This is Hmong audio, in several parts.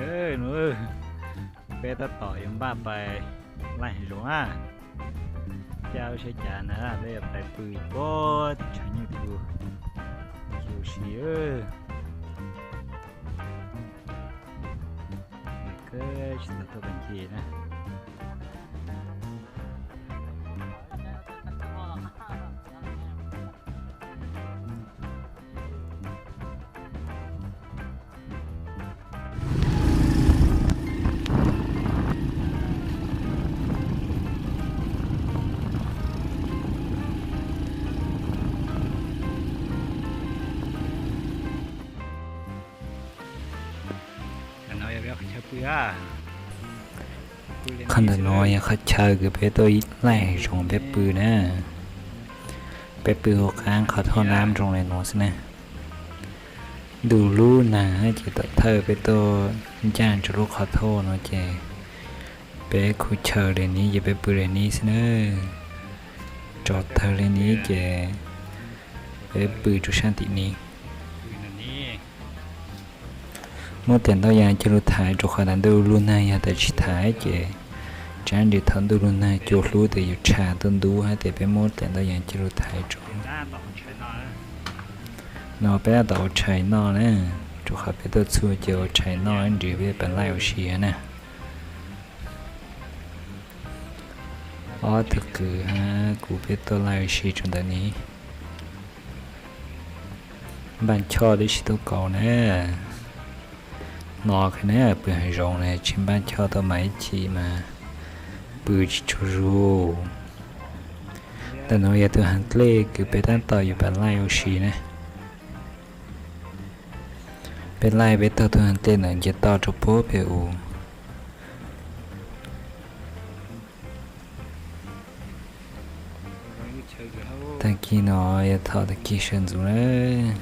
Nub, peb tab tom yuav npaj pais laij hav zoov na. Caij lub sab cav na peb yuav pais pw puag tim tshav nyuj tim ub, ncig ua si. Tsis tau tuaj pais ncig na. Qhov ntawm no yog qhov chaw kws peb tuaj laij hav zoov peb pw na. Peb pw hauv qab qhov thauj nab zoo li no xwb na. Ntu lub nag ces tom thawj peb tuaj ncaj rau lub qhov thauj no ces peb khu chaw li ni ces peb pw li ni xwb na. Tso tawg li ni ces peb pw rau sab tim ni. Muab tias ntau yam coj lug thaiv rau qhov tas ntuj lug nag yog tas tsis thaiv ces tsab ntsws thaum ntuj lug nag cua hlub tes yus tshas tuaj ntub hab tes peb muab tias ntau yam coj lug thaiv rau. No peb tab tom ua tshais noj na, rau qhov peb tuaj txhua ces ua tshais noj ntsws peb pab laij ua si na. Ob tug kwv hab kuv peb tuaj laij ua si rau ntawm ni. Npaj choj tib si tuaj kaus na. No qhov na pw hav zoov na tsis npaj choj tuaj mas ib chim mas pw tsis tsaug zug. Ntawm no yog tug hav dlej kws peb tab tom yuav pab laij ua si na. Peb laij peb taug tug hav dlej ntawd nce toj rau puag pem u. Tag kis no yog thaum tag kis sawv ntxuv na.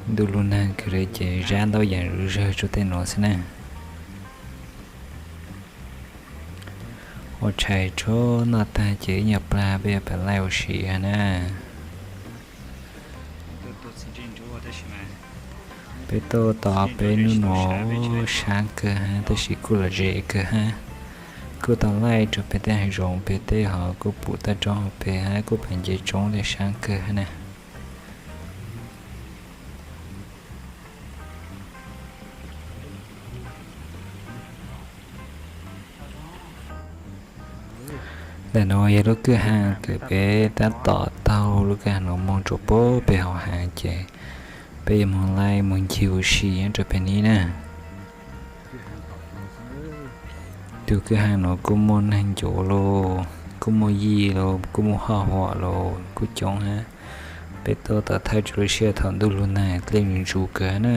Ntuj lug nag kawg li ces zab ntau yam zawg rau tej nuav xwb na. Ua tshais tsuag noj tag ces ib nyuag plag peb yuav pab laij ua si na. Peb tuaj tau peb hnub no sab kawg hab tab sis kuj lom zem kawg hab. Kuj tau laij rau peg tej hav zoov peg tej hov kuj pum toj roob hauv peg hab kuj pab nce roob tej sab kawg hab na. Ntawm no yog lub kwj ha kws peb tab tom taug lub kwj ha no moog rua puag peg hauv haav ces peb yuav moog laij moog ncig ua si nyob rua peg ni na. Tug kwj ha no kuj muaj neeg ncuav los, kuj muaj yij los, kuj muaj hoj huam los kuj coob hab. Peb tuaj tom thawj rua lub sij hawm thaum ntuj lug nag dlej ntsuv kawg hab na.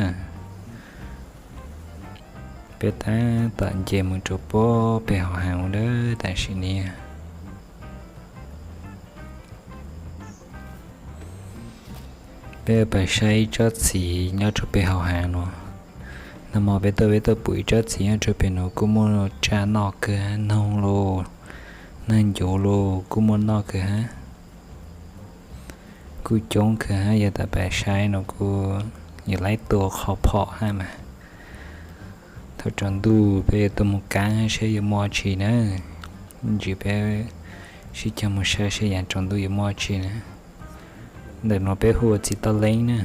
Peb tab tom nce moog rua puag peg hauv haav ua dawb tam sim ni. Peb pais saib ib tsob txiv nyob rua peg hauv haav no. Nag mo peb tuaj peb tuaj pum ib tsob txiv nyob rua peg no kuj muaj tsaj noj kawg hab, noog los, neeg ncuav los kuj muaj noj kawg hab. Kuj coob kawg hab, yog tas pais saib no kuj yuav laib tua qhov phom hab mas. Thaum tsaus ntuj peb yuav tuaj moog kaab hab saib yuav muaj tsi na. Ntsis peb sib cog moog saib saib yaav tsaus ntuj yuav muaj tsi na. Ntawm no peb hu ua txiv toj leeb na.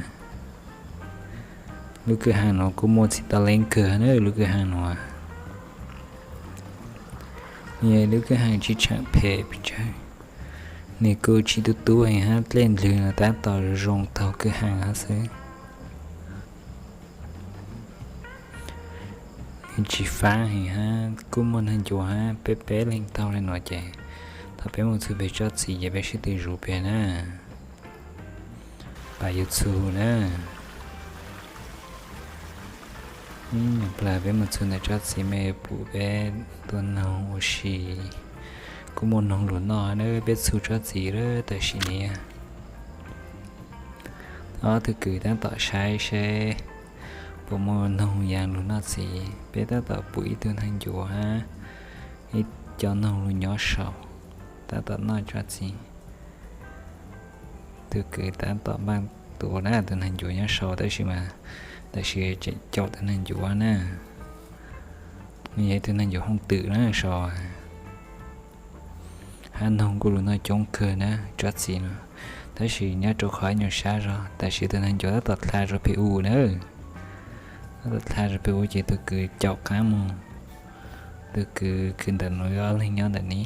Lub kwj ha no kuj muaj txiv toj leeb kawg na, lub kwj ha no. Lub kwj ha tsis tshaam phem pes tsawg, nwg kuj tsis tub tub heev hab, dlej ndlwg no tab tom zoo taug kwj ha hab xwb. Tsis faab heev hab, kuj muaj neeg ncuav hab, peb peb leeg taug le no ces thaum peb moog txug peg tsob txiv ces peb sib tw zuv peg na. Pab yuav txug na. Plag peb moog txug ntawm tsob txiv mas pum peb tuaj noog ua si. Kuj muaj noog lug noj na, peb txug tsob txiv lawm tam sim ni. Ob tug kwv tab tom saib seb puas muaj noog yaav lug noj txiv. Peb tab tom pum ib tug neeg ncuav hab ib co noog lug nyob saum, tab tom noj tsob txiv. Tug kwv tab tom npaaj tua na, tug neeg ncuav nyob saum tab sis mas Tab sis tseem caum tus neeg ncuav na, nws yog ib tug neeg ncuav hooj twm na so. Hab noog kuj lug noj coob kawg na tsob txiv no. Tab sis nyob rau qhov ib nyuag sab zog, tab sis tus neeg ncuav tab tom dlha zog pem u na. Tab tom dlha zog pem u ces tus kwv caum qaab moog. Tus kwv khwv ntawm nuav, ob leeg nyob ntawm ne.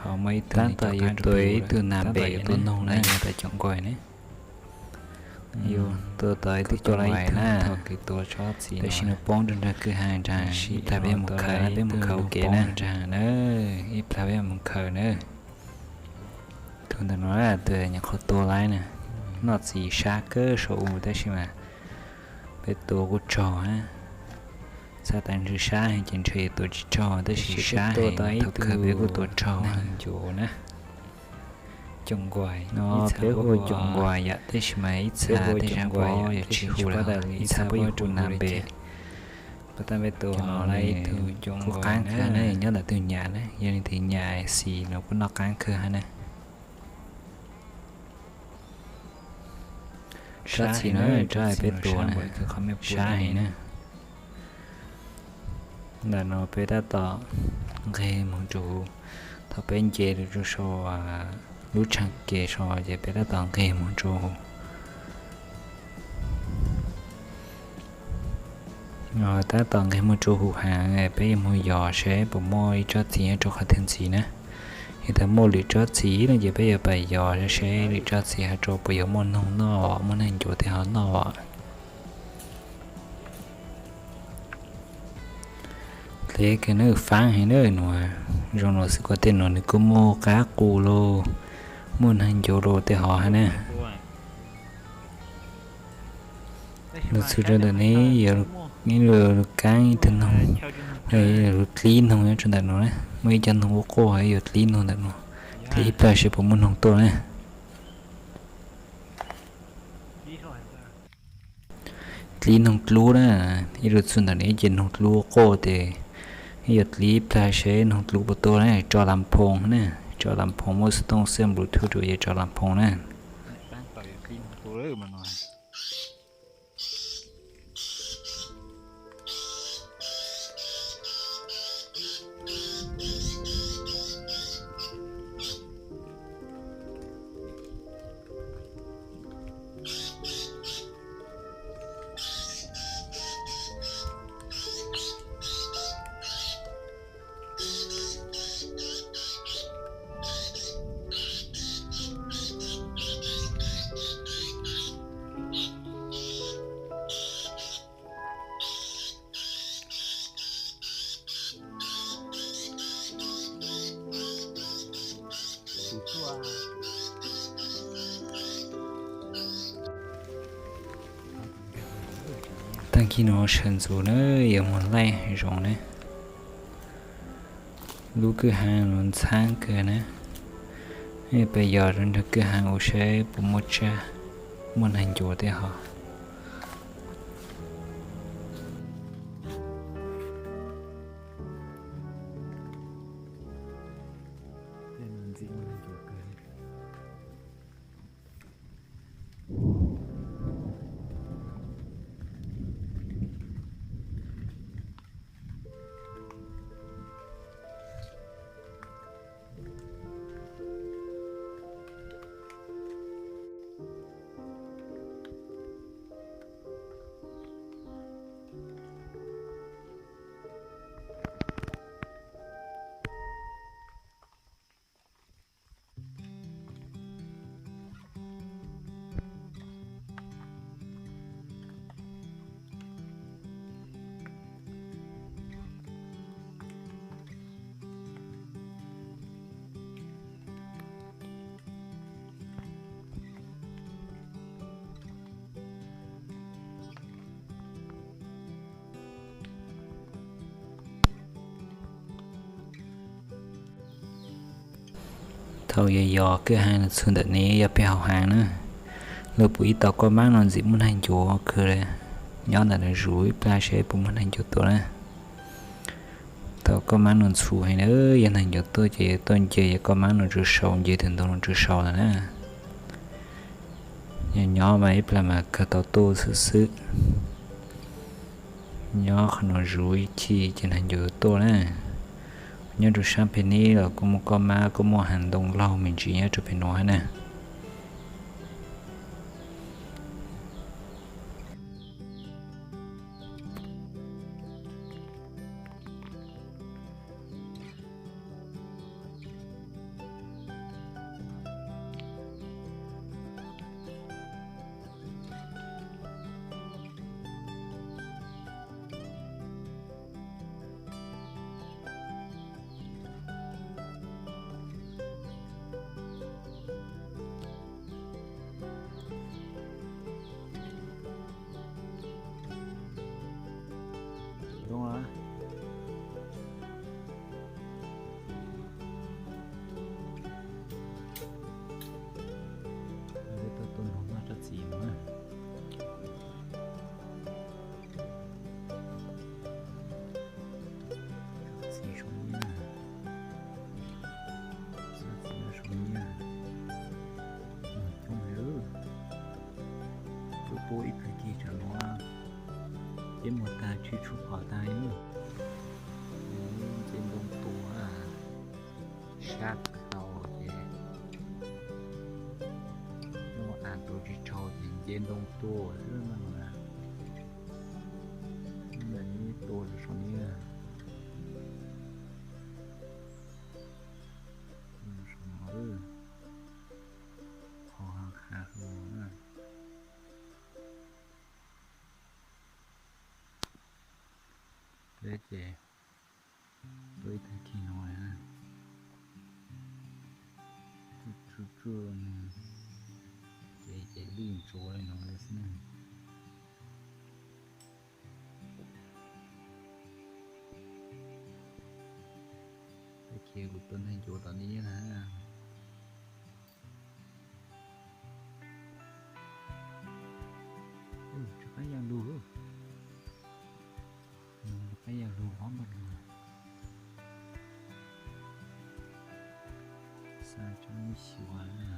Ho muaj ib tug, tab tom yuav tua ib tug nas npem tua noog na, yog tas caum nkuaim ne. Yuav tua tau ib tug coj lais na, thaum kwv tua tsob txiv tab sis nws poob rau nraag kwj ha nraag, ib plag peb mus khaws na, peb mus khaws ua ke na nraag na, ib plag peb mus khaws na. Tug ntawm nuav tus nyuam qhuav tua lawm na, noj txiv sab kawg saum u tab sis mas peb tua kuj raug na. Txhaj tas ntshe sab heev ces ntshe yuav tua tsis raug tab sis sab heev, thaum kawg peb kuj tua raug na. Caum nkuaim no peb hu ua caum nkuaim yom, tab sis mas ib txha tej zag puab yuav tsis hu lawm, ib txha puab yuav hu nas npem. Puab tab peb tua no ib tug kuj qaab kawg na, nyob ntawm tug nyam na, yog leej twg nyam xis no kuj noj qaab kawg hab na. Sab txhim na, tsob peb tua na, sab heev na. Ntawm no peb tab tom nqeg moog rua huv, thaum peb nce rua sau lub tshaaj kev sau ces peb tab tom nqeg moog rua huv. Tab tom nqeg moog rua huv heev, peb yuav moog yos seb puas muaj ib tsob txiv nyob rua qhov twg ntxiv na. Yog tas muaj lwm tsob txiv no ces peb yuav pais yos seb lwm tsob txiv hov rua puas yuav muaj noog noj, muaj neeg ncuav tej ho noj. Dleb kawg na, faab heev na nuav, zoo nuav xwb kuj tej nuav nws kuj muaj qab qus lauj, muaj neeg ncuav lauj tej ho hab na. Nws txug rua ntawm ne, yuav kaab ib tug noog, yuav dlib noog nyob rua ntawm nuav na, muaj ib cov noog ua quaj yuav dlib noog ntawm nuav, dlib ib plag seb puas muaj noog tuaj na. Dlib noog dlub na, ib lub txug ntawm ne ces noog dlub quaj tes ib yuav dlib ib plag seb noog dlub puas tuaj na, tso lam phoos na, tso lam phoos muaj xov tooj xwb Bluetooth rua ces tso lam phoos na. Taag kis nuav sawv ntxuv na, yuav moog laij hav zoov ne. Lub kwj ha nuav ntxhaab kawg na. Peb yos rua nraag kwj ha u seb puas muaj tsaj, muaj neeg ncuav tej ho. Thaum yog yos kwj ha nws txug ntawm ne yog peb hauv heev na. Lawv puv ib tau koj maab no ntxim muaj neeg ncuav kawg, nyob ntawm nws zuj ib plag seb puas muaj neeg ncuav tuaj na. Thaum koj maab no ntxhuv heev na, yog neeg ncuav tuaj ces yuav tuaj nce, yog koj maab no tsuj sau nce tug ntoo no tsuj sau lawm na. Nyob nyob mas ib plag mas kawg tau tuaj xwb xwb. Nyob qhov no zuv ib chim ces nag ncuav tuaj na. Nyob rau sab pem neb los kuj muaj koj mab, kuj muaj hav ntoo laug me ntsis nyob rau pem no na. Tuaj tuaj noog noj tsob txiv no na. Txiv zoo nyiaj, txiv zoo nyiaj, coob heev. Tuaj tuaj ib tag kis tsam no ces muag tag tshwj tshuaj phom tag. Nce ntoo tua, sab tau ces muaj av tua tsis tsaug ces nce ntoo tua xwb no na. Tua rau saum nyiaj. Qhov hav hav no na. Peb ces tuaj ib tag kis no na, tsuj tsuj no, ces ces lwj ntsuav li no xwb na. Tag kis kuv tua neeg ncuav tom ntej na. Rov qab ya lug, rov qab ya lug ob npaug no. Xa tsob ib xyuas na.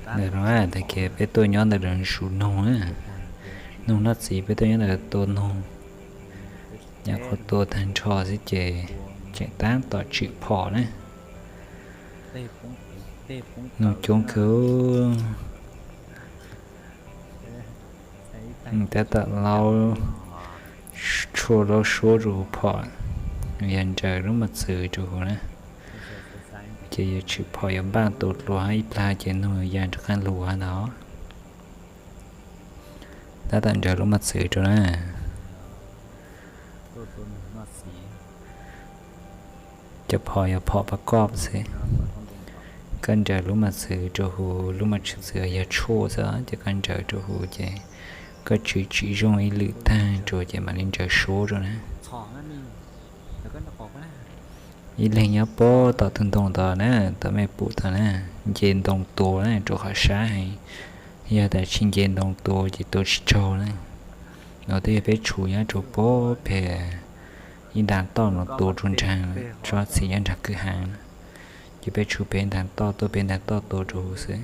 Ntawm no tag kis peb tuaj nyob ntawm lawv sus noog, noog noj txiv, peb tuaj nyob ntawm tua noog. Nyab qhuav tua tag nrho xwb ces tseem tab tom tsim phom na. Noog coob kawg. Tab tom laub tshuaj laub suab rau phom, yog nraws lub mos txwv rau huv na. Ces yuav tshwm phom yuav npaj tua dlua ib plag ces noog ya rov qab lug ntawd. Tab tom nraws lub mos txwv rau na. Cov phom yog phom pas koj xwb. Koj nraws lub mos txwv rau huv, lub mos txwv yog tshuaj xwb ces koj nraws rau huv ces koj tshwm tsim zoo ib lwm tag rau ces mam li nraws suab rau na. Ib leeg nyob puag tom tus ntoo tod na, tom mej pum tod na, nce ntoo tua na rau qhov sab heev. Yog tias tsis nce ntoo tua ces tua tsis tsaug na. No twb yog peb tshum nyob rau puag pem ib nta toj no tua rau nraag tsob txiv nyob nraag kwj ha na. Ces peb tshum pem nta toj tuaj pem nta toj tua rau huv xwb.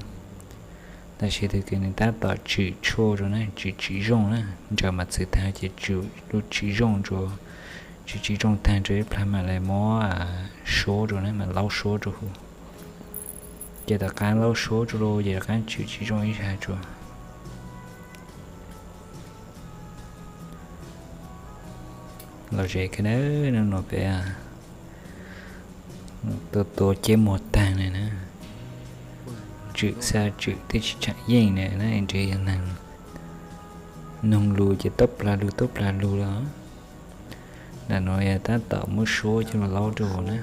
Tab sis tag kis nws tab tom tsim tshuaj rau na, tsim tsim zoo na, nraws mos txwv tag ces tsim lub tsim zoo rau, tsim tsim zoo tag rau ib plag mam li muab suab rau na, mam laub suab rau huv. Ces tom qab laub suab rau ces rov qab tsim tsim zoo ib zag rau. Los ze kawg na, no peb tua tua ceb muag tag na na. Tswm xya tswm twb tsis tseem yeej na na, ntshe yog neeg noog lug ces tub plag lug tub plag lug los. Ntawm nuav yog tab tom muab suab coj lug laub rua huv na.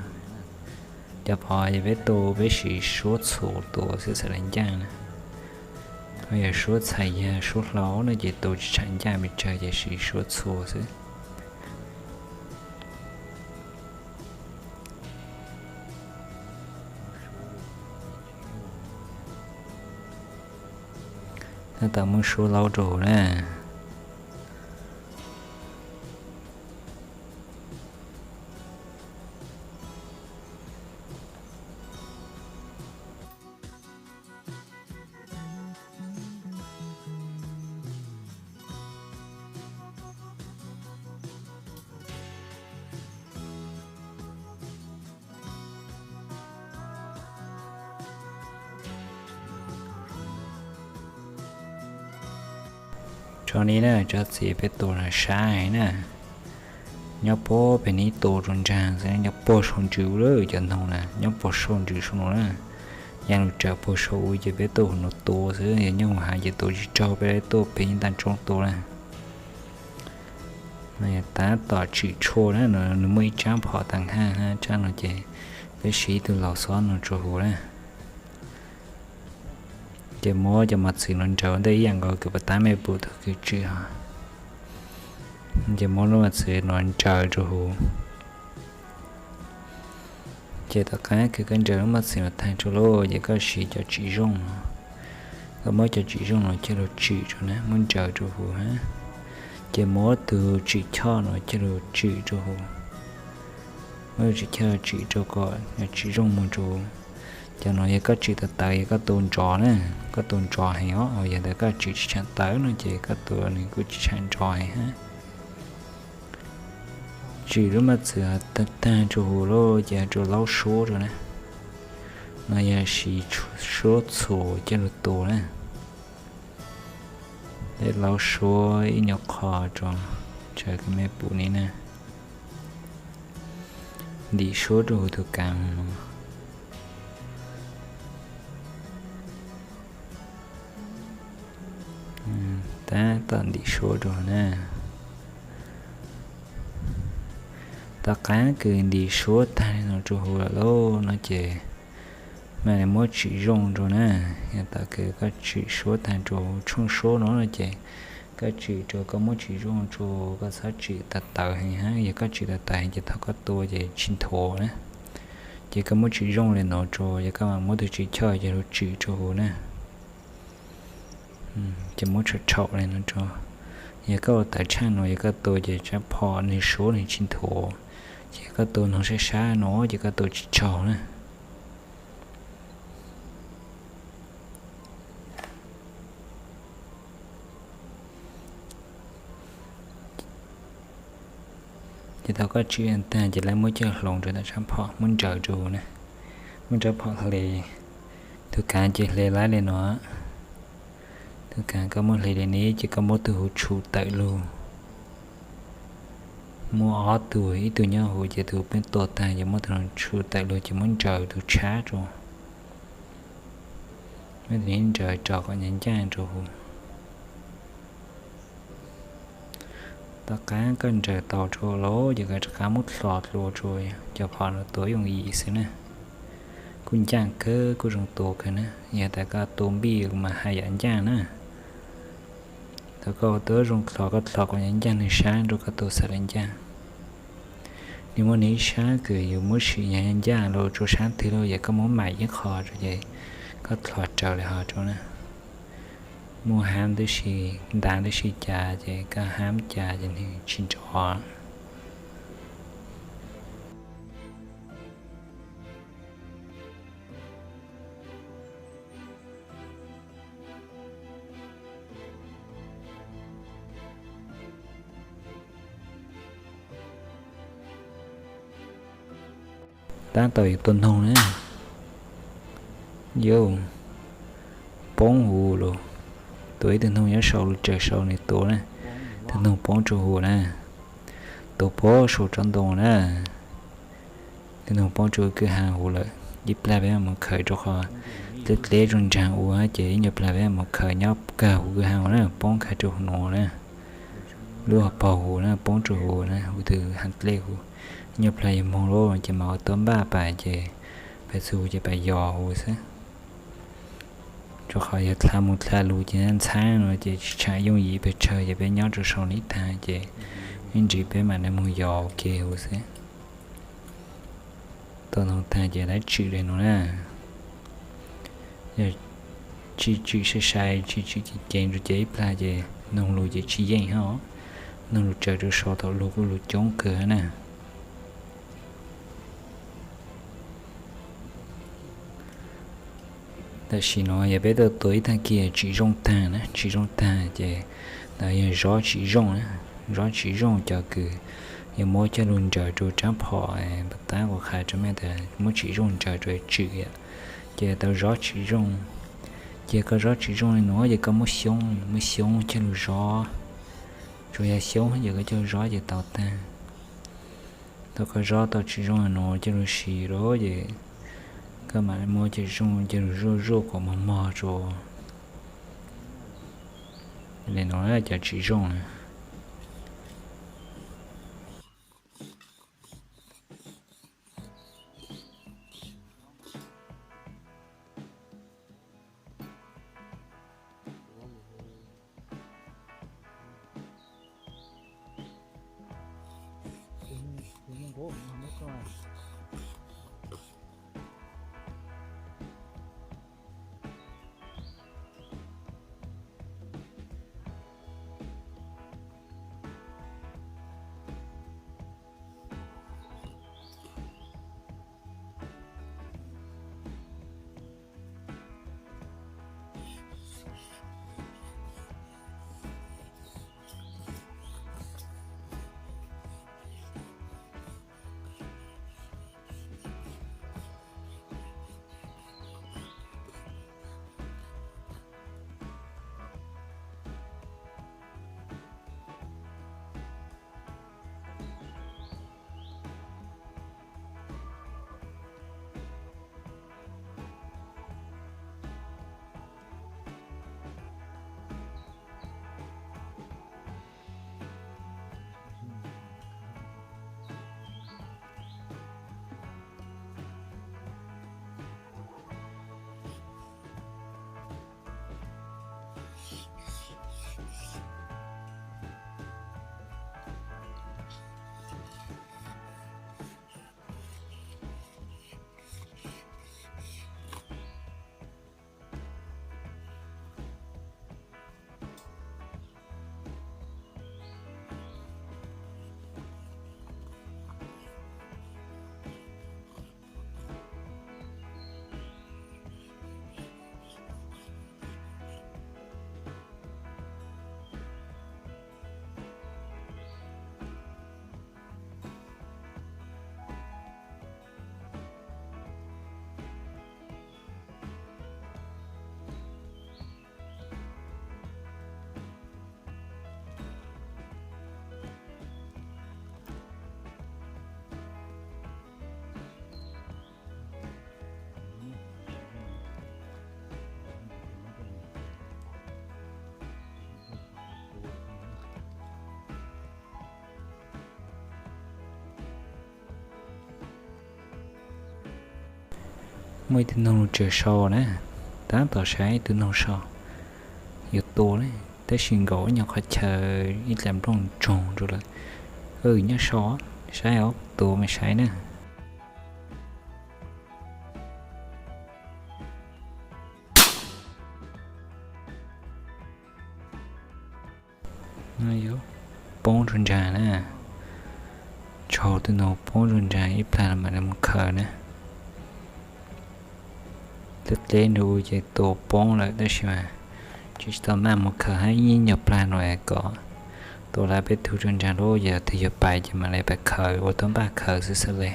Cov phom yog peb tu peb siv suab txhuam tua xwb xav le ncaaj na. Ho yog suab txhais yag suab hlau no ces tua tsis tshua ncaaj pes tsawg ces siv suab txhuam xwb. Tab tom muab suab laub rua huv na. Tso ni na, tsob txiv peb tua no sab heev na. Nyob puag pem nib tua rua nraag xwb, nyob puag saum ntsws lawm cov noog na, nyob puag saum ntsws saum no na. Yaa lug tsawm puag saum u ces peb tuaj huv no tua xwb, yog nyob huv haav ces tua tsis raug, peb tuaj pem ib ntaag tsoob tua na. Tab tom tsim tshuaj na, nws muaj ib tsaab phom taag hab hab tsaab no ces peb siv ib tug laus xob no rua huv na. Ces muab cov mos txwv no ntsaws ntej ib yaam nkaus kws puas tab mej pum tug kws tsim ho. Ces muab lub mos txwv no ntsaws rua huv. Ces tom qaab kws koj ntsaws lub mos txwv no taag rua lauj, ces koj siv cov tsim zooj no. Koj muab cov tsim zooj no coj lug tsim rua na, muab ntsaws rua huv hab. Ces muab tug tsim choj no coj lug tsim rua huv. Muab tug tsim choj tsim rua kom tsim zooj moog rua huv. Cov no yog koj tsim tawv tawv yog koj tua nrov na, koj tua nrov heev os, yog ntawd koj tsim tsis tshua tawv no ces koj tua nws kuj tsis tshua nrov heev hab. Tsim lub mos txwv taag rua huv lauj, ces rua laub suab rua na. No yog siv suab txhuam coj lug tua na. Peb laub suab ib nyuag qho rua, tsaws kws mej pum ni na. Ntim suab rua huv tug kaav no. Tab tom ntim suab rua na. Tom qaab kws ntim suab taag no rua huv lawm lauj no ces mam li muab tsim zooj rua na. Yog tom kws koj tsim suab taag rua huv tshooj suab no no ces koj tsim rua koj muab tsim zooj rua, koj txhob tsim tawv tawv heev hab, yog koj tsim tawv tawv heev ces thaum koj tua ces tsis nthuav na. Ces koj muab tsim zooj le nuav rua, yog koj mam muab tug tsim choj coj lug tsim rua huv na. Ces muab tshau tshau le nuav rua. Yog koj ua tawv tshaj nuav, yog koj tua ces tsab phom nwg suab nwg tsis nthuav. Ces koj tua noog sab sab nuav ces koj tua tsis tsaug na. Ces thaum koj tsim taag ces lawv muab coj hloov rua tom tsab phom, muab ntsaws rua huv na. Muab tsab phom hle, tug kaav ces hle laib le nuav. Tug kaav koj muab hle le ni ces koj muab tug huv tshum tawm lug. Muab ob tug, ib tug nyob huv ces tug peb tua taag ces muab tug tshum tawm lug ces muab ntsaws tug tshab rua. Muab tug ntsaws rua kom ncaaj ncaaj rua huv. Tom qaab koj ntsaws tau rua lawm ces koj rov qaab muab dlhos dlua rua, cov phom no tua yooj yim xwb na. Kuj ncaaj kawg, kuj zoo tua kawg na, yog tas koj tua npij mas haj yam ncaaj na. Thaum koj tua zoo dlhos, koj dlhos kom ncaaj ncaaj nwg sab rua koj tua xav le ncaaj. Nwg muaj nwg ib sab kws yus muab sim ncaaj ncaaj lug rua sab twg lawm ces koj muab maim ib qho rua ces koj dlhos raws le hov rua na. Muaj hab tib si, ntav tib si cas ces koj hab cas ces nwg tsis nrov. Tab tom yuav tua noog na. Yog poob huv lawm. Tua ib tug noog nyob saum lub tsev saum nws tua na. Tus noog poob rua huv na. Tua poob saum tsob ntoo na. Tus noog poob rua kwj ha huv lawm. Ib plag peb mus khaws rau qhov dleb dleb rau nraag ua ces ib nyuag plag peb mus khaws nyob kag huv kwj ha na, poob kag rau huv nuav na. Lub hauv paug huv na, poob rua huv na, huv twg has dlej huv. Nyob plag yog moog lawm ces mas ua tuab npaj pais ces pais txug ces pais yos huv xwb. Rua qhov yog dlha moog dlha lug ces ntxhab no ces tsi tshua yooj yim pes tsawg ces peb nyob rua sau nib taag ces ib ntsis peb mam le moog yos ua ke huv xwb. Tau noog taag ces lawv tswm le nuav na. Yog tsi tswm sai sai, tsi tswm ceev ceev rua ces ib plag ces noog lug ces tsi yeej hab. Noog lug tsaws rua sau thaum lug kuj lug coob kawg hab na. Tam sim no yog peb tuaj tua ib taag kig tsim zooj taag na, tsim zooj taag ces ntawd yog zov tsim zooj na. Zov tsim zooj cov kws yog muab coj lug nraws rua rab phom, npam tab kuv qha rua mej tas muab tsim zooj nraws rua tswm yom, ces tau zov tsim zooj. Ces koj zov tsim zooj le nuav ces koj muab xyoob, muab xyoob coj lug zov, tsuas yog xyoob ces koj coj lug zov ces tau taag. Thaum koj zov tau tsim zooj le nuav coj lug siv lawm ces koj mam muab tsim zooj coj lug zuaj zuaj kom mog mog rua. Le nuav cov tsim zooj na. Muaj ib tug noog lug tsaws sau na, tab tom saib ib tug noog sau yuav tua na, tab sis nkaum ib nyuag qhov chaw ib dlaim nplooj ntsoog rau lawm. Nyob sau, saib os, tua mej saib na. Poob rua nraag na. Tsaug, tug noog poob rua nraag ib plag mam le mus khaws na. Dleb dleb nrug ces tua poob lawm tab sis mas tsis tau maj mus khaws hab, ib nyuag plag no kom tua lawm peb tug rua nraag lawm, yog twg yuav pais ces mam le pais khaws, ua tuab npaj khaws xwb xwb le.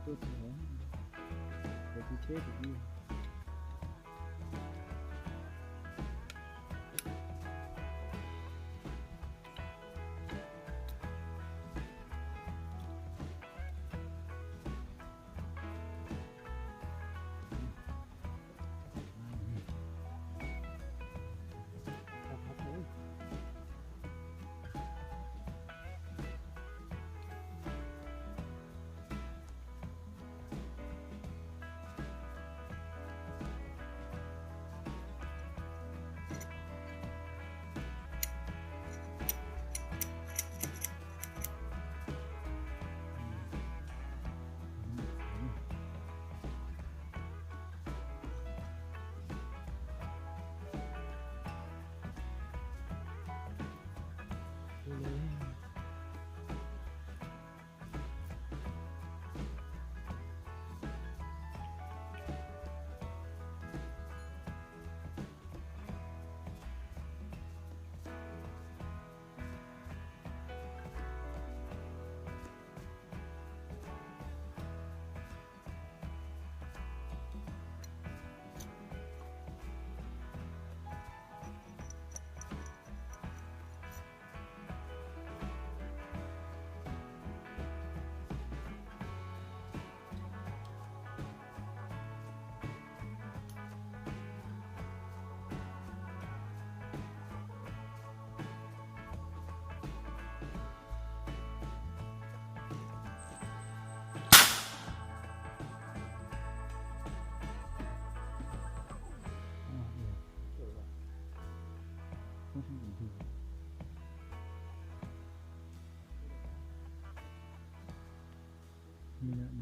Nws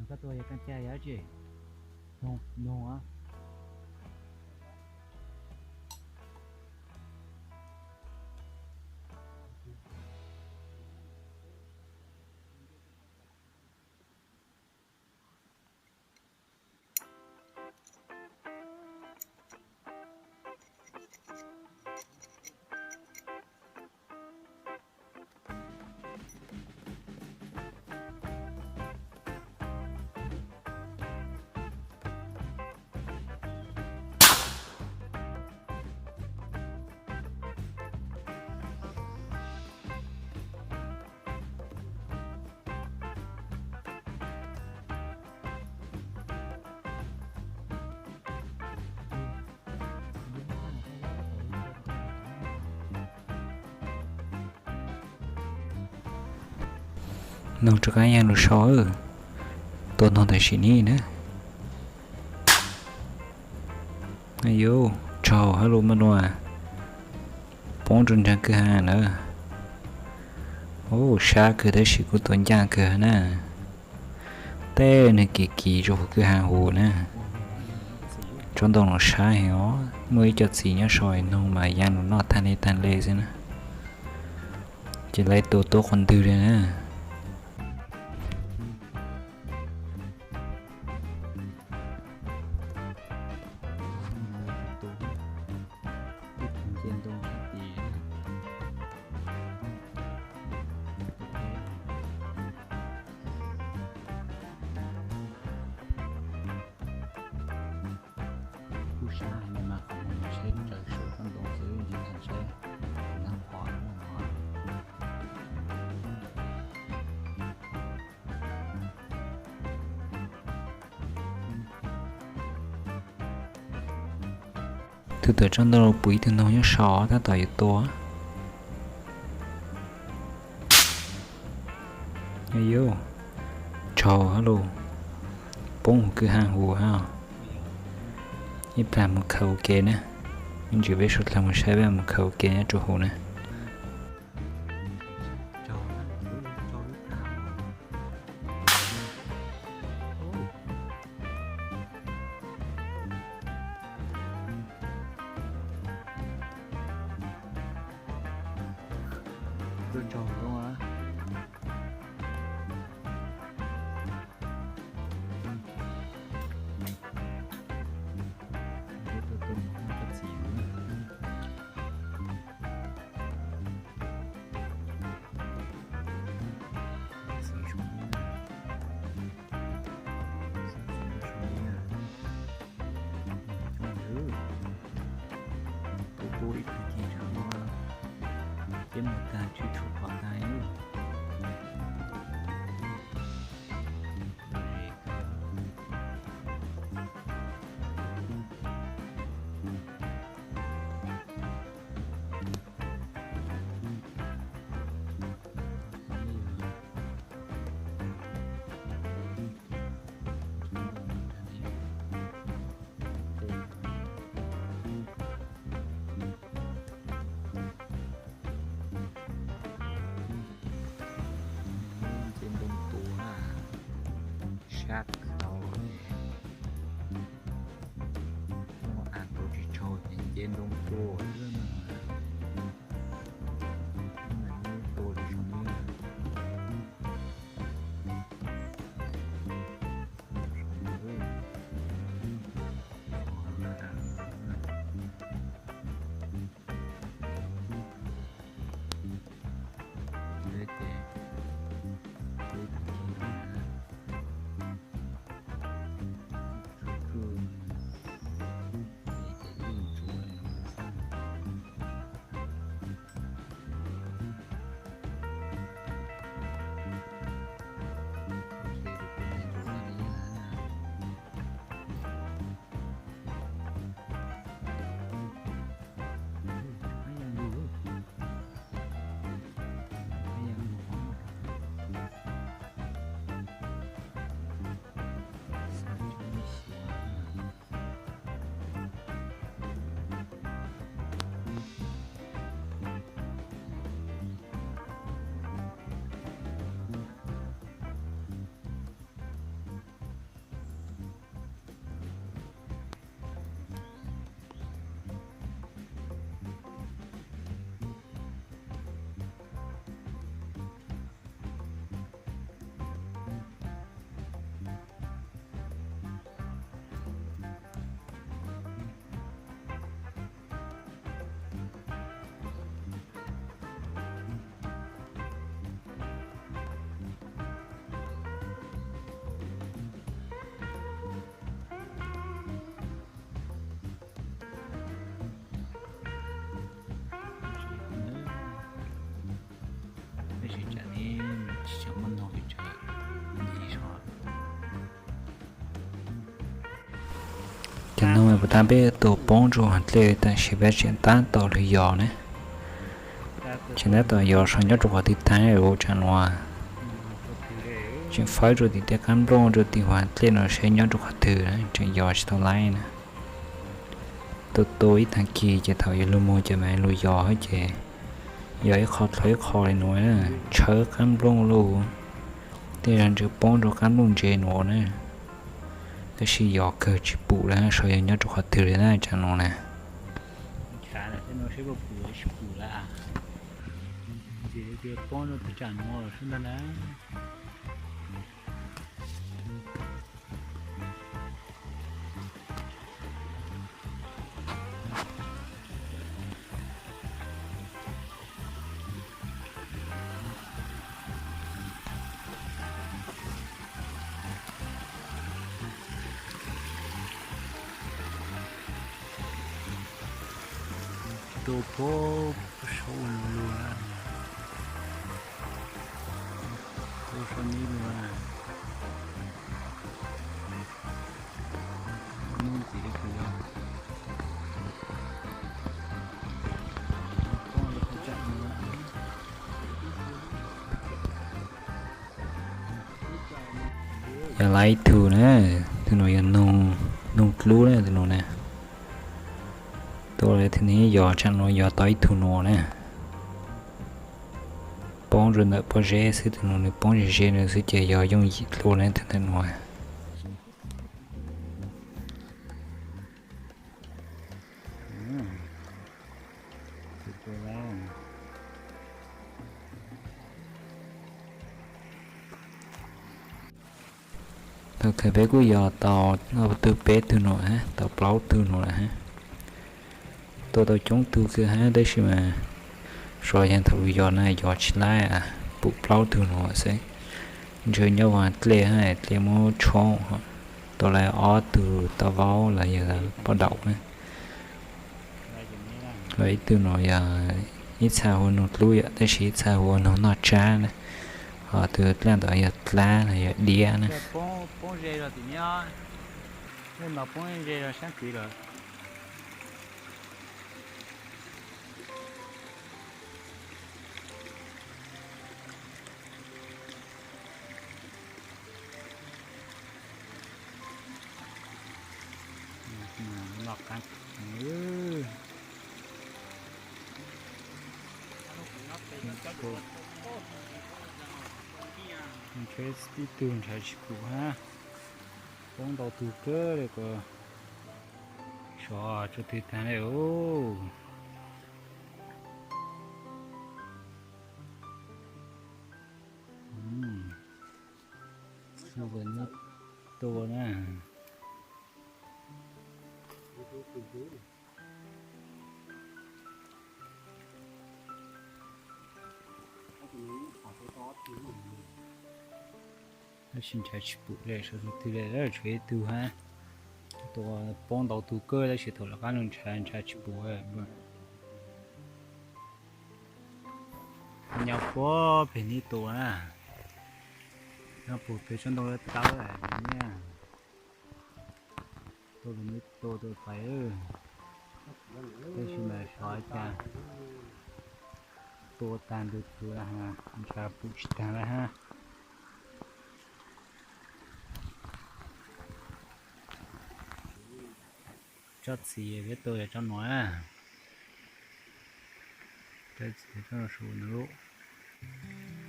koj tua yog koj caj yog tsi? Noog, noog a. Noog rov qab ya lug so, tua noog tam sim no na. Yus tsaug hab lug maj nua, poob rua nraag kwj ha na. Ub, sab kawg tab sis kuj tua ncaaj kawg na. Tej nwg kiv kiv rua huv kwj ha huv na. Tsob ntoo nuav sab heev os, muaj ib co txiv nyob sau noog mas yaa lug noj taag le taag le xwb na. Ces lawv tua tuab quas ntwg li na. Kuj sab heev mas qhov muag saib raws saum tsob ntoo xwb, yog thaum saib nag qhuav no. Tug tawm tsob ntoo puv ib tug noog nyob sau tab tom yuav tua. Yus tsaug hab lug, poob huv kwj ha huv hab. Ib plag mus khaws ua ke na, me ntsis peb suav dlawg mus saib peb mus khaws ua ke nyob rua huv na. Ib tag kis tseem muaj, peb mus tag tsis tshua pom ntag. Nce ntoo tua na, sab kawg. Muaj av ntaus tsis tsaug ces nce ntoo tua xwb na. Tua li zoo li Tab sis tsam ne tsis tshua muaj noog li tsam li so. Cov noog puas tas peb tua poob rau hauv dlej, tab sis peb tseem tab tom lug yos ne. Tseem tab tom yos so nyob rau qhov twg tag ua tsam no. Tseem fawb rau tim tej qab nplooj rau tim hauv dlej no seb nyob rau qhov twg, tseem yos tsis tau laib na. Tua tua ib tag kis ces thaum yuav lug moog ces mam lug yos hab ces yos ib qho dlhau ib qho li nuav, tshawb qab nplooj lauj. Tej zag ntshe poob rau qab nplooj ntse nuav na. Tab sis yos kawg tsis pum lawm, saib yog nyob rau qhov twg li na tsam no na. Tua poob saud ua luag luag, tua saud ib luag. Yog lawm ib tug na, tus nuav yog noog dlub na, tus nuav na. Tua lawm tus no yog tsam no yog tau ib tug nuav na. Poob rau ntawm pob zeb xwb, tus nuav nws poob ze ze nws xwb ces yog yooj yim dlua na tus ntawm nuav. Thaum kawg peb kuj yog tau ob tug peb tug nuav hab, tau plaub tug nuav lawm hab. Tua tau coob tug kawg hab tab sis mas so yog thaum lug yos na yos tsis laib, pum plaub tug nuav xwb. Ntshe nyob ua dlej hab dlej muab tshob, tua lawm ob tug tau vaub los yog poj daum na. Ib tug no yog ib txha hu ua noog dlub yom, tab sis ib txha hu ua noog noj tsab na. Ho tus dlaaj ntawd yog dlab los yog diab na. Poob ze los tim no, poob ze los sab tid lawm. Tib tug ntshav tsis pum hab, poob ntau tug kawg li, kuv sov tsua twg tag li os. Xub tua na. Tab sis ntshav tsis pum li, sov twg li, tshuav ib tug hab. Tua poob ntau tug kawg tab sis thaum lawv qab no ntshav, ntshav tsis pum. Nyob puag pem neb tua na, nyob puag pem tsob ntoo dawb dawb na. Tua pem neb tua tua pais, tab sis mas xyov cas tua tag ntug txwv lawm, ntshav pum tsis tag lawm hab. Tsob txiv peb tua yog tsob nuav. Tsob txiv, tsob nuav su nws lub.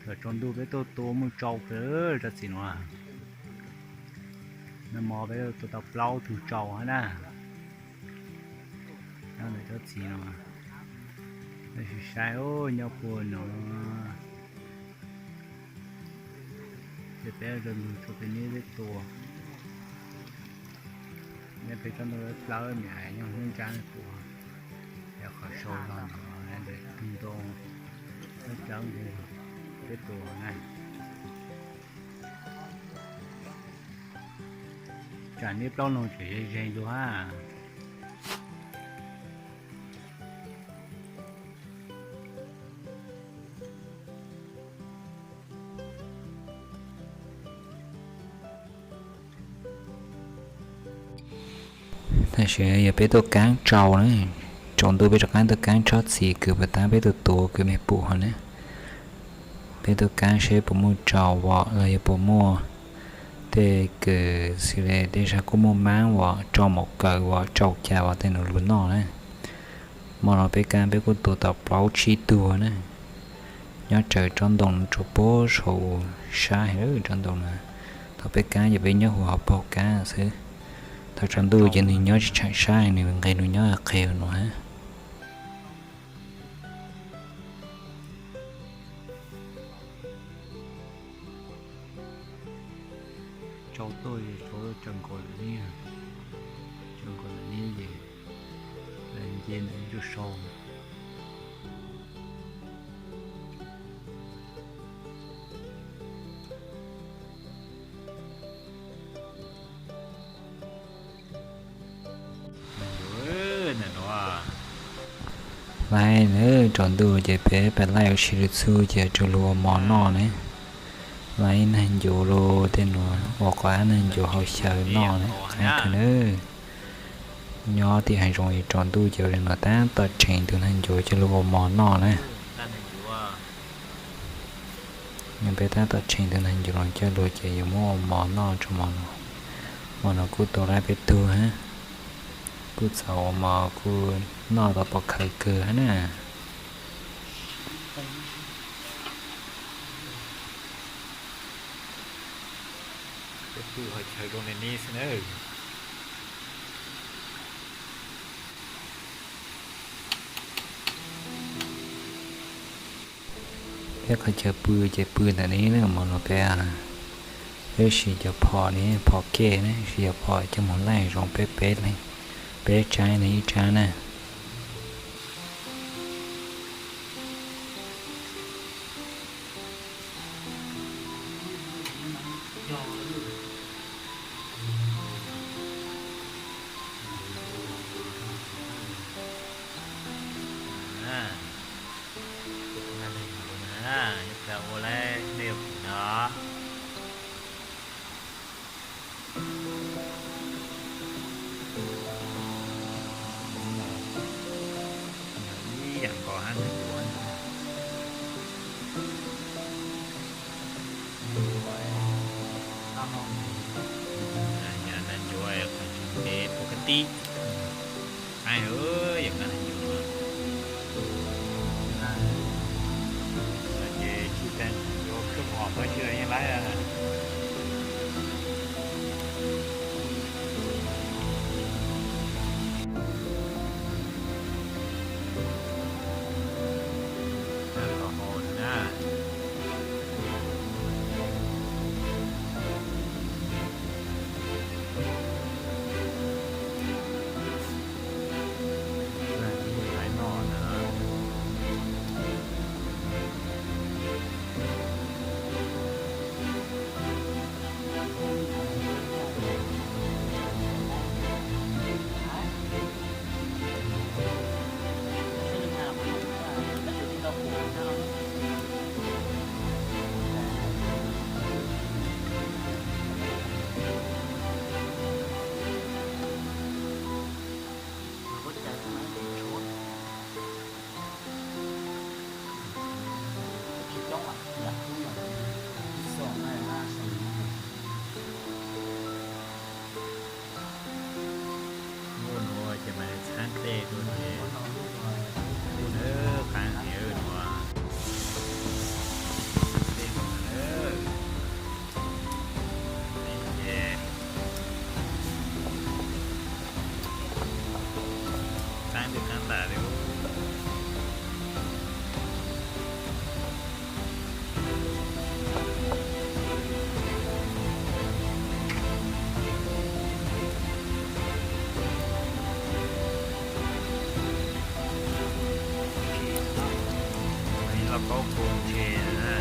Thaum tsaus ntuj peb tuaj tua muaj tsau kawg tsob txiv nuav. Nag hmo peb tua tau plaub tug tsau hab na. Nyob ntawm tsob txiv no, peb sim saib nyob puag no. Ces peb rau lug tsua peb neb peb tua. Nyob pem tsob ntoo dlawb nyob hnub ntsab tua, yog qhov sau zog ntawm tug ntoo dlawb peb tua na. Tsam neb plaub noog tseem ze ze dua hab. Tam sim yog peb tuaj kaab tsau na, tsaus ntuj peb rov qaab tuaj kaab tsob txiv kws puag ta peb tuaj tua kws mej pum hov na. Peb tuaj kaab seb puas muaj tsau vom los yog puas muaj tej kws xws le tej zag kuj muaj maab vom, tsau maum kawm vom, tsau cas vom tej nws lug noj na. Hmo no peb kaab peb kuj tua tau plaub tsib tug na. Nyob tsawv tsob ntoo tsuas puag saum sab heev tsob ntoo na. Thaum peb kaab ces peb nyob huv hauv paug kaab xwb. Thaum tsaus ntuj ces nws nyob tsis tshaam sab, nws nqeg nws nyob qhov no hab. Tsau tuaj es tsau tsaws nkaus lawm ne, tsaws nkaus lawm ne es nce ntawm ib ntsuj sau. Laij na, tsaus ntuj ces peb pab laij ua si lug txhub ces tsuas lug ua mov noj ne. Laij ib nag ncuv lug tej nuav ua qhov ab nag ncuv hauv xyaw noj ne, qab kawg na. Nyob tim hav zoov es tsaus ntuj ces ua li no tab tom tsheem tus nag ncuv coj lug ua mov noj na. Yog peb tab tom tsheem tus nag ncuv no coj lug ces yuav muab ua mov noj tso. Hmo no kuj tua laij peb tug hab, kuj txaus ua mov kuj noj tau pov khawv kawg hab na. Peb pw qhov chaw zoo li ne xwb na. Peb qhov chaw pw ces pw ntawm ne na, hmo no peb, peb siv cov phom ne, phom kej ne, siv cov phom coj moog laij zoo peb peb leeg, peb tsab ne ib tsab na. Yog nag ncuav qhov ntev pua kab tib. Qaib, yog qaib nag ncuav no ces tsis tas ncuav kawg, hom qhov tsis yeej laib. Tab tom haus na. Laiv noj na. Muaj nuav ces mas txhab dej dua ces kuj na, qaab heev nuav. Txhab dej nuav na. Ces qaab twb qaab tas li. Ib lauj kaub kuv ntses na.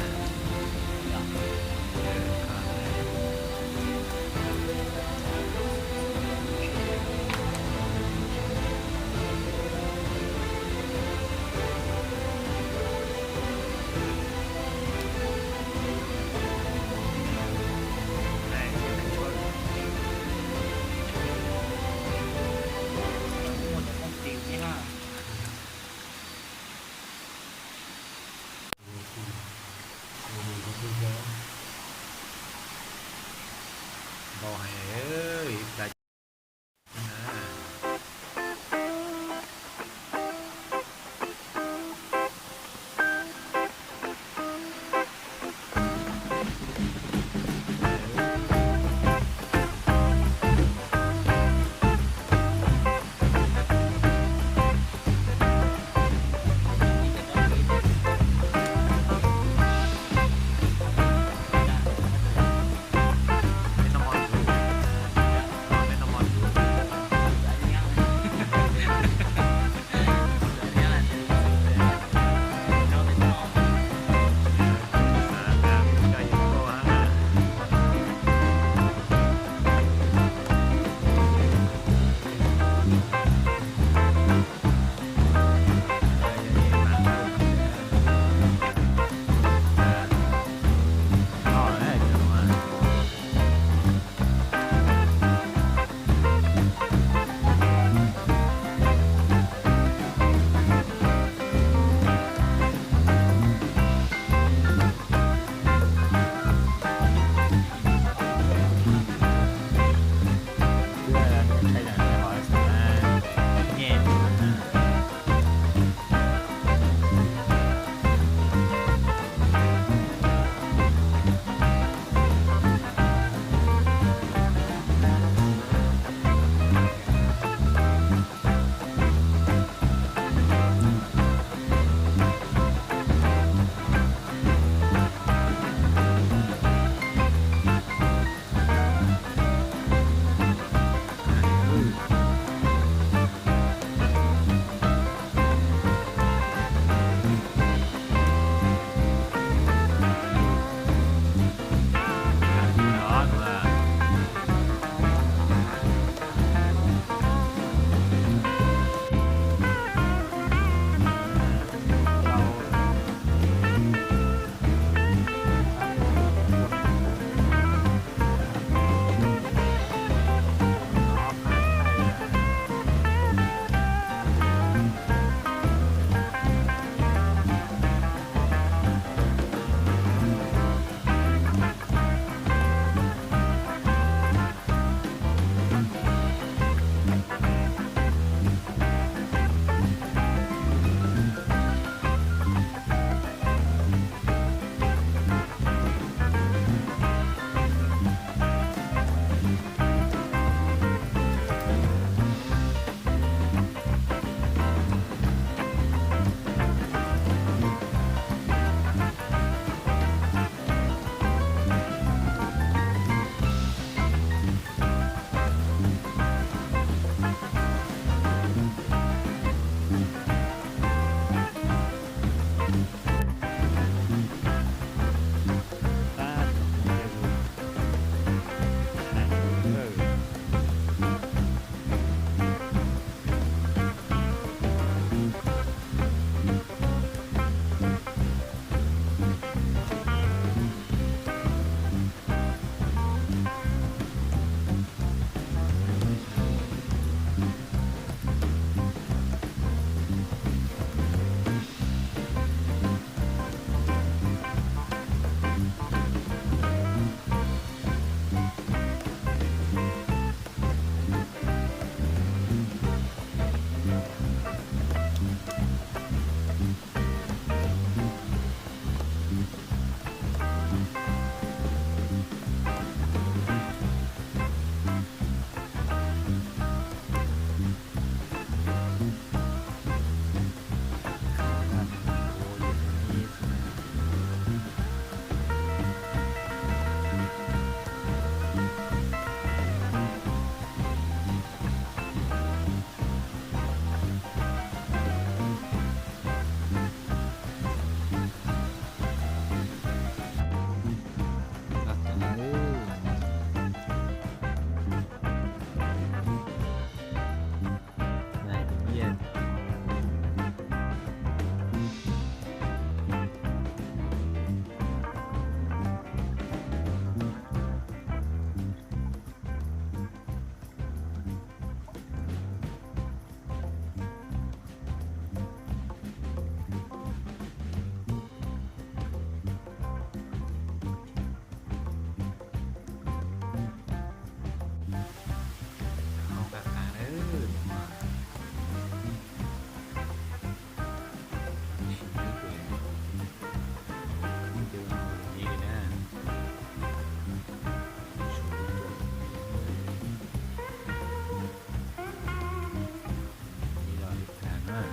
Npaj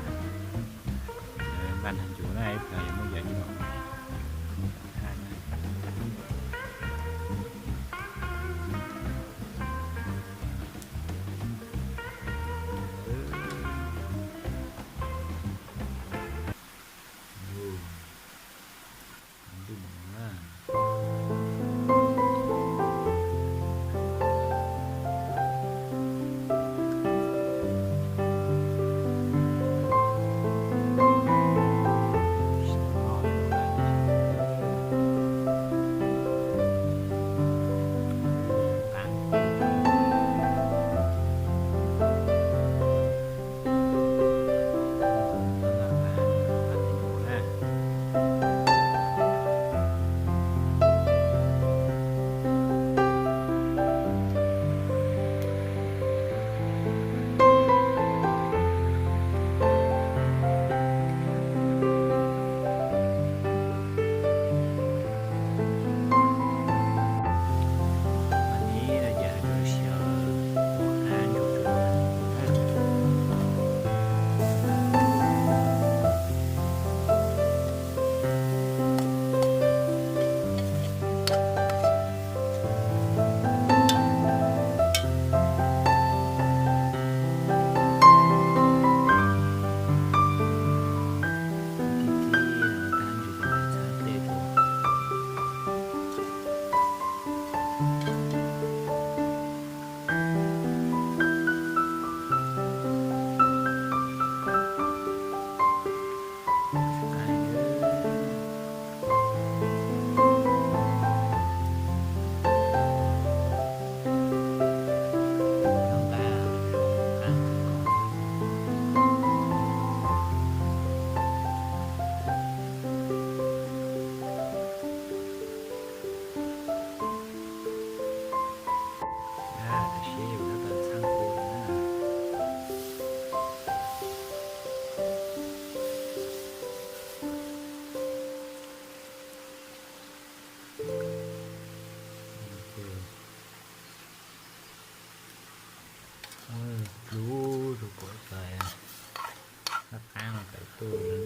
nag ncuv na, ib pliag yuav muab yawm coj los thaj na. Tam sim yus tab tom txhaj kub na. Dlub rau kuv cov qab qab no tawm tuaj.